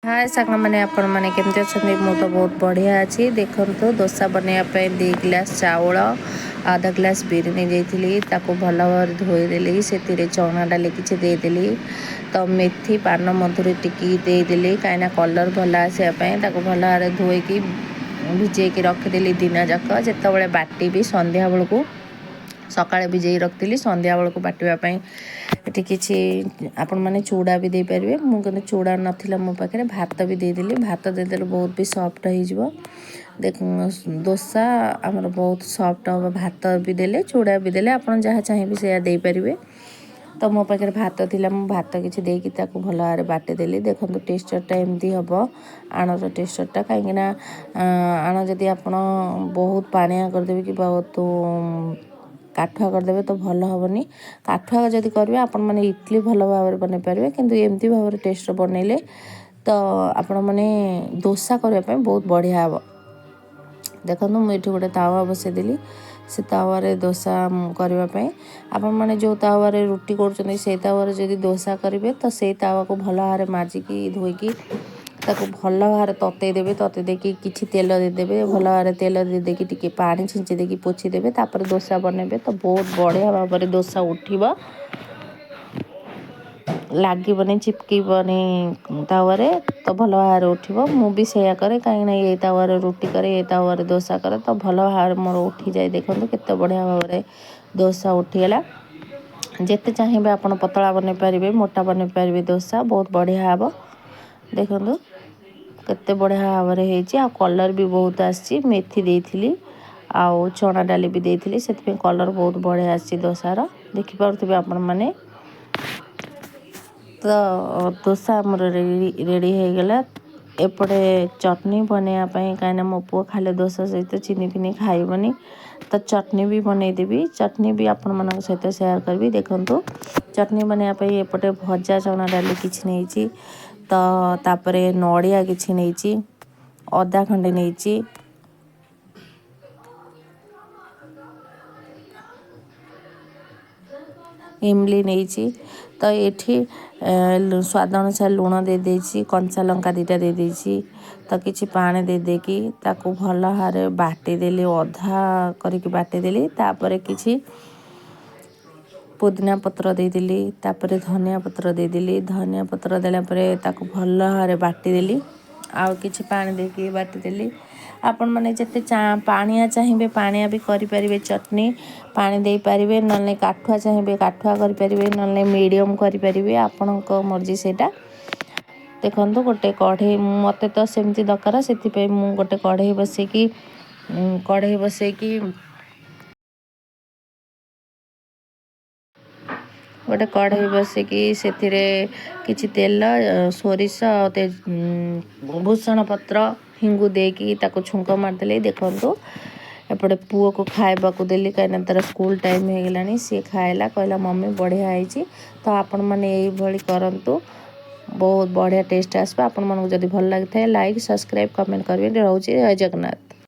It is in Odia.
ହାଏ ସାଙ୍ଗମାନେ, ଆପଣମାନେ କେମିତି ଅଛନ୍ତି? ମୁଁ ତ ବହୁତ ବଢ଼ିଆ ଅଛି। ଦେଖନ୍ତୁ, ଦୋସା ବନେଇବା ପାଇଁ 2 ଗ୍ଲାସ୍ ଚାଉଳ, ଅଧ ଗ୍ଲାସ୍ ବିରି ନେଇଯାଇଥିଲି। ତାକୁ ଭଲ ଭାବରେ ଧୋଇଦେଲି। ସେଥିରେ ଚଣା ଡାଲି କିଛି ଦେଇଦେଲି, ତ ମେଥି, ପାନ ମଧୁରୀ ଟିକେ ଦେଇଦେଲି, କାହିଁକିନା କଲର୍ ଭଲ ଆସିବା ପାଇଁ। ତାକୁ ଭଲ ଭାବରେ ଧୋଇକି ଭିଜେଇକି ରଖିଦେଲି ଦିନ ଯାକ, ଯେତେବେଳେ ବାଟିବି ସନ୍ଧ୍ୟାବେଳକୁ। ସକାଳେ ଭିଜେଇ ରଖିଥିଲି ସନ୍ଧ୍ୟାବେଳକୁ ବାଟିବା ପାଇଁ। ଏଠି କିଛି ଆପଣମାନେ ଚୁଡ଼ା ବି ଦେଇପାରିବେ। ମୁଁ କିନ୍ତୁ ଚୁଡ଼ା ନଥିଲା ମୋ ପାଖରେ, ଭାତ ବି ଦେଇଦେଲି। ଭାତ ଦେଇଦେଲେ ବହୁତ ବି ସଫ୍ଟ ହେଇଯିବ। ଦେଖ, ଦୋସା ଆମର ବହୁତ ସଫ୍ଟ ହେବ। ଭାତ ବି ଦେଲେ, ଚୁଡ଼ା ବି ଦେଲେ, ଆପଣ ଯାହା ଚାହିଁବେ ସେଇଆ ଦେଇପାରିବେ। ତ ମୋ ପାଖରେ ଭାତ ଥିଲା, ମୁଁ ଭାତ କିଛି ଦେଇକି ତାକୁ ଭଲ ଭାବରେ ବାଟିଦେଲି। ଦେଖନ୍ତୁ, ଟେକ୍ସଚର୍ଟା ଏମିତି ହେବ ଆଣର ଟେକ୍ସଚର୍ଟା। କାହିଁକିନା ଆଣ ଯଦି ଆପଣ ବହୁତ ପାଣିଆ କରିଦେବେ କି ବହୁତ କାଠୁଆ କରିଦେବେ, ତ ଭଲ ହେବନି। କାଠୁଆ ଯଦି କରିବେ, ଆପଣମାନେ ଇଟଲି ଭଲ ଭାବରେ ବନେଇ ପାରିବେ। କିନ୍ତୁ ଏମିତି ଭାବରେ ଟେଷ୍ଟ ବନେଇଲେ ତ ଆପଣମାନେ ଦୋସା କରିବା ପାଇଁ ବହୁତ ବଢ଼ିଆ ହେବ। ଦେଖନ୍ତୁ, ମୁଁ ଏଠି ଗୋଟେ ତାୱା ବସେଇଦେଲି, ସେ ତାୱାରେ ଦୋସା କରିବା ପାଇଁ। ଆପଣମାନେ ଯେଉଁ ତାୱାରେ ରୁଟି କରୁଛନ୍ତି, ସେଇ ତାୱାରେ ଯଦି ଦୋସା କରିବେ, ତ ସେଇ ତାୱାକୁ ଭଲ ଭାବରେ ମାଜିକି ଧୋଇକି ତାକୁ ଭଲ ଭାବରେ ତତେଇ ଦେବେ। ତତେଇ ଦେଇକି କିଛି ତେଲ ଦେଇଦେବେ। ଭଲ ଭାବରେ ତେଲ ଦେଇକି ଟିକେ ପାଣି ଛିଞ୍ଚି ଦେଇକି ପୋଛିଦେବେ। ତାପରେ ଦୋସା ବନେଇବେ, ତ ବହୁତ ବଢ଼ିଆ ଭାବରେ ଦୋସା ଉଠିବ, ଲାଗିବନି, ଚିପକିବନି ତାୱାରେ, ତ ଭଲ ଭାବରେ ଉଠିବ। ମୁଁ ବି ସେଇଆ କରେ, କାହିଁକିନା ଏଇ ତାୱାରେ ରୁଟି କରେ, ଏ ତାୱାରେ ଦୋସା କରେ, ତ ଭଲ ଭାବରେ ମୋର ଉଠିଯାଏ। ଦେଖନ୍ତୁ, କେତେ ବଢ଼ିଆ ଭାବରେ ଦୋସା ଉଠିଗଲା। ଯେତେ ଚାହିଁବେ ଆପଣ ପତଳା ବନେଇ ପାରିବେ, ମୋଟା ବନେଇ ପାରିବେ। ଦୋସା ବହୁତ ବଢ଼ିଆ ହେବ। ଦେଖନ୍ତୁ, କେତେ ବଢ଼ିଆ ଭାବରେ ହେଇଛି ଆଉ କଲର୍ ବି ବହୁତ ଆସିଛି। ମେଥି ଦେଇଥିଲି ଆଉ ଚଣା ଡାଲି ବି ଦେଇଥିଲି, ସେଥିପାଇଁ କଲର୍ ବହୁତ ବଢ଼ିଆ ଆସିଛି ଦୋସାର। ଦେଖିପାରୁଥିବେ ଆପଣମାନେ। ତ ଦୋସା ଆମର ରେଡ଼ି ହେଇଗଲା। ଏପଟେ ଚଟଣି ବନେଇବା ପାଇଁ, କାହିଁକିନା ମୋ ପୁଅ ଖାଲି ଦୋସା ସହିତ ଚିନି ଫିନି ଖାଇବନି, ତ ଚଟଣି ବି ବନେଇଦେବି। ଚଟଣି ବି ଆପଣମାନଙ୍କ ସହିତ ସେୟାର କରିବି। ଦେଖନ୍ତୁ, ଚଟଣି ବନେଇବା ପାଇଁ ଏପଟେ ଭଜା ଚଣା ଡାଲି କିଛି ନେଇଛି, ତ ତାପରେ ନଡ଼ିଆ କିଛି ନେଇଛି, ଅଦା ଖଣ୍ଡେ ନେଇଛି, ଇମଲି ନେଇଛି। ତ ଏଠି ସ୍ୱାଦ ଅନୁସାରେ ଲୁଣ ଦେଇଦେଇଛି, କଞ୍ଚା ଲଙ୍କା 2ଟା ଦେଇଦେଇଛି। ତ କିଛି ପାଣି ଦେଇଦେଇକି ତାକୁ ଭଲ ଭାବରେ ବାଟିଦେଲି, ଅଧା କରିକି ବାଟିଦେଲି। ତାପରେ କିଛି ପୁଦିନା ପତ୍ର ଦେଇଦେଲି, ତାପରେ ଧନିଆ ପତ୍ର ଦେଇଦେଲି। ଧନିଆ ପତ୍ର ଦେଲା ପରେ ତାକୁ ଭଲ ଭାବରେ ବାଟିଦେଲି, ଆଉ କିଛି ପାଣି ଦେଇକି ବାଟିଦେଲି। ଆପଣମାନେ ଯେତେ ପାଣିଆ ଚାହିଁବେ, ପାଣିଆ ବି କରିପାରିବେ। ଚଟଣି ପାଣି ଦେଇପାରିବେ, ନହେଲେ କାଠୁଆ ଚାହିଁବେ କାଠୁଆ କରିପାରିବେ, ନହେଲେ ମିଡ଼ିୟମ୍ କରିପାରିବେ, ଆପଣଙ୍କ ମର୍ଜି ସେଇଟା। ଦେଖନ୍ତୁ, ଗୋଟେ କଢ଼େଇ, ମୋତେ ତ ସେମିତି ଦରକାର, ସେଥିପାଇଁ ମୁଁ ଗୋଟେ କଢ଼େଇ ବସେଇକି ଗୋଟେ କଢ଼େଇ ବସିକି ସେଥିରେ କିଛି ତେଲ, ସୋରିଷ, ଭୃସଙ୍ଗ ପତ୍ର, ହିଙ୍ଗୁ ଦେଇକି ତାକୁ ଛୁଙ୍କ ମାରିଦେଲି। ଦେଖନ୍ତୁ, ଏପଟେ ପୁଅକୁ ଖାଇବାକୁ ଦେଲି, କାହିଁକିନା ତା'ର ସ୍କୁଲ ଟାଇମ୍ ହେଇଗଲାଣି। ସିଏ ଖାଇଲା, କହିଲା, "ମମି, ବଢ଼ିଆ ହେଇଛି।" ତ ଆପଣମାନେ ଏଇଭଳି କରନ୍ତୁ, ବହୁତ ବଢ଼ିଆ ଟେଷ୍ଟ ଆସିବ। ଆପଣମାନଙ୍କୁ ଯଦି ଭଲ ଲାଗିଥାଏ, ଲାଇକ୍, ସବସ୍କ୍ରାଇବ୍, କମେଣ୍ଟ କରିବେ। ରହୁଛି, ଜୟ ଜଗନ୍ନାଥ।